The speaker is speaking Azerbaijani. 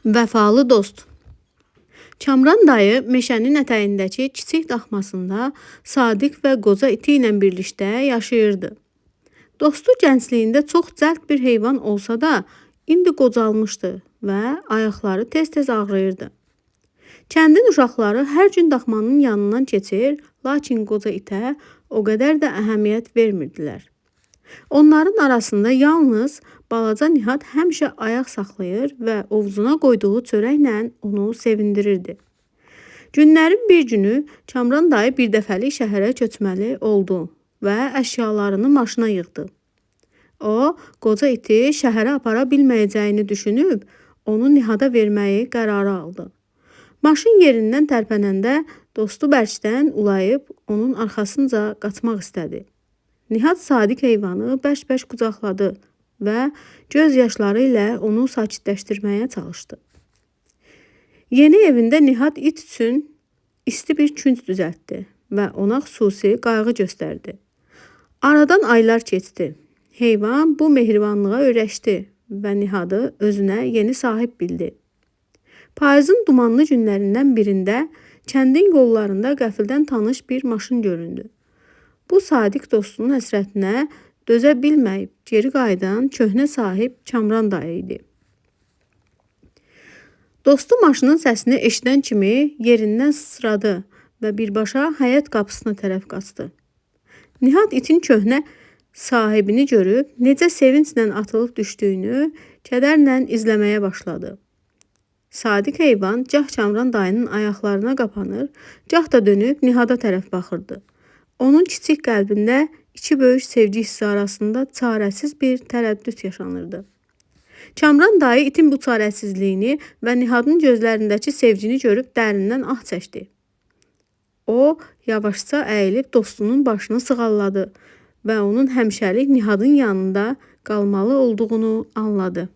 Vəfalı dost. Kamran dayı meşənin ətəyindəki kiçik daxmasında Sadiq və qoca iti ilə birlikdə yaşayırdı. Dostu gəncliyində çox cəld bir heyvan olsa da, indi qocalmışdı və ayaqları tez-tez ağrıyırdı. Kəndin uşaqları hər gün daxmanın yanından keçir, lakin qoca itə o qədər də əhəmiyyət vermirdilər. Onların arasında yalnız balaca Nihat həmişə ayaq saxlayır və ovcuna qoyduğu çörəklə onu sevindirirdi. Günlərin bir günü Kamran dayı birdəfəlik şəhərə köçməli oldu və əşyalarını maşına yığdı. O, qoca iti şəhərə apara bilməyəcəyini düşünüb, onu Nihada verməyi qərara aldı. Maşın yerindən tərpənəndə dostu bərkdən ulayıb onun arxasınca qaçmaq istədi. Nihat sadiq heyvanı bərk-bərk qucaqladı və göz yaşları ilə onu sakitləşdirməyə çalışdı. Yeni evində Nihat it üçün isti bir künc düzəltdi və ona xüsusi qayğı göstərdi. Aradan aylar keçdi. Heyvan bu mehribanlığa öyrəşdi və Nihadı özünə yeni sahib bildi. Payızın dumanlı günlərindən birində kəndin yollarında qəfildən tanış bir maşın göründü. Bu sadiq dostunun həsrətinə dözə bilməyib geri qayıdan köhnə sahib Kamran dayı idi. Dostu maşının səsini eşidən kimi yerindən sıçradı və birbaşa həyət qapısına tərəf qaçdı. Nihat itin köhnə sahibini görüb necə sevinclə atılıb düşdüyünü kədərlə izləməyə başladı. Sadiq heyvan gah Kamran dayının ayaqlarına qapanır, gah da dönüb Nihada tərəf baxırdı. Onun kiçik qəlbində iki böyük sevgi hissi arasında çarəsiz bir tərəddüd yaşanırdı. Kamran dayı itin bu çarəsizliyini və Nihadın gözlərindəki sevgini görüb dərindən ah çəkdi. O, yavaşca əyilib dostunun başını sığalladı və onun həmişəlik Nihadın yanında qalmalı olduğunu anladı.